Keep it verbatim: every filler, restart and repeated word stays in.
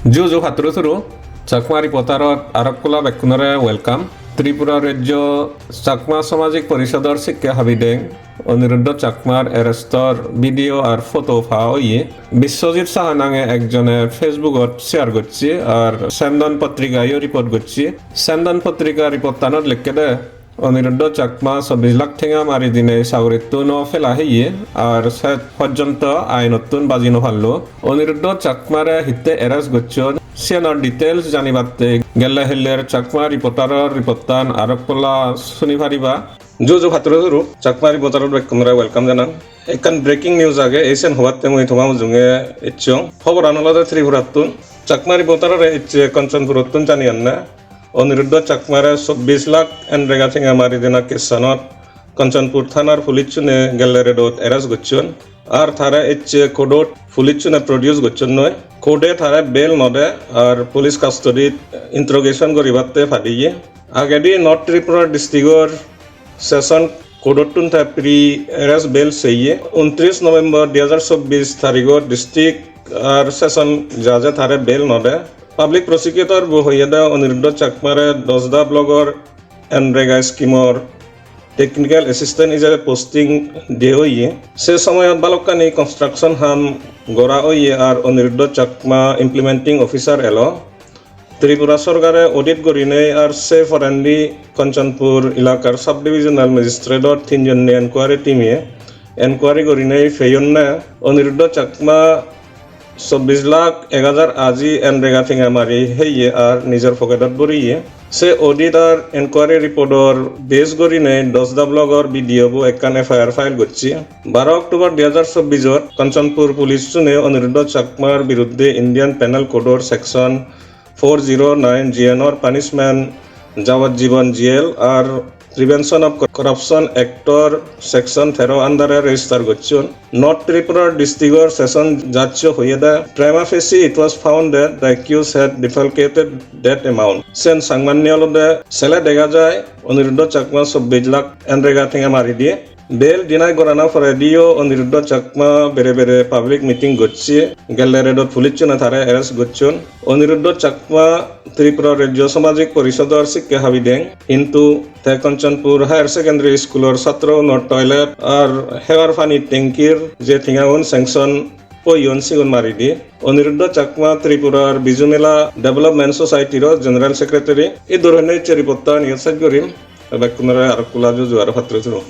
Ju ju patturu turu, Chakma Reporterot arokkula bekkunore welcome. Tripura Rajyo Chakma Samajik Porishodor sikke habideng Aniruddha Chakmar arrestor video ar photo pa oye. Biswajit Saha nange ekjone Facebookot share gocche ar Sendon Potrikayo report gocche. Sendon Potrika reportanot lekkede, Aniruddha Chakma chobbish lakh tenga mari dinei sagorittun o pela heye, ar se porjonto ainottun baji no pallo. Aniruddha Chakmare hitte arrest gocchon, siyanor details janibatte gelle heller Chakma Reporteror reportan arokkula suni pariba. Ju ju patturu turu, Chakma Reporterot bekkunore welcome janang. Ekkan breaking news age, ei sen hobatte mui toma mujunge ecchong. Hoboran olode Tripurattun. Chakma Reporterore ecche Kanchanpurottun jani anne. Aniruddha Chakmare chobbish lakh enrega tenga mari dena case-anot Kanchanpur thanar police-une gelle redot arrest gocchon. Ar tare ecche court-ot police-une produce gocchon noi. Court-e tare bail no de ar police custody-t interrogation guribatte padiye. Agedi North Tripura district-or session court-ottun te pre-arrest bail seye. Untris November dui hajar chobbish tarigor district ar session judge-e tare bail no de. Public prosecutor bo hoyede Aniruddha Chakmare Dosda block-or Enrega scheme-or technical assistant ijebe posting de oye. Se somoyot balokkani construction ham gora oye ar Aniruddha Chakma implementing officer elo. Tripura sorkare audit gurinei ar se porendi Kanchanpur elakar sub-divisional magistrate-or tinjonne enquiry team-e enquiry gurinei peyonne Aniruddha Chakma chobbish lakh ek hajar aji enrega tenga mari heye ar nijor pocket-ot boriye. Se audit ar enquiry report-or base gurinei Dosda block-or B D O bo ekkan F I R file gocche. Baro October dui hajar chobbish-ot Kanchanpur police-une Aniruddha Chakmar biruddhe Indian Penal Code-or section four zero nine G N-or punishment jabajjiban jail ar Prevention of Corruption Act-or section tero under-e register gocchon. North Tripura district-or session judge-o hoyede, prima facie it was found that the accused had defalcated that amount. Sen sangmanne olode sele dega jai Aniruddha Chakma chobbish lakh enrega tenga mari diye. Bail deny gorana porediyo Aniruddha Chakma bere bere public meeting gocche. Gelle redot police-une tare arrest gocchon. Aniruddha Chakma Tripura Rajyo Samajik Porishodor sikke habideng, hintu te Kanchanpur Higher Secondary School-or satro unor toilet ar hebar pani tankir je tengaun sanction oyon sigun mari di. Aniruddha Chakma Tripurar Biju Mela Development Society-ro General Secretary. Iddur hoinei ecche report-an iyot sej gorim. Bekkunore arokkula juju aro patturu turu.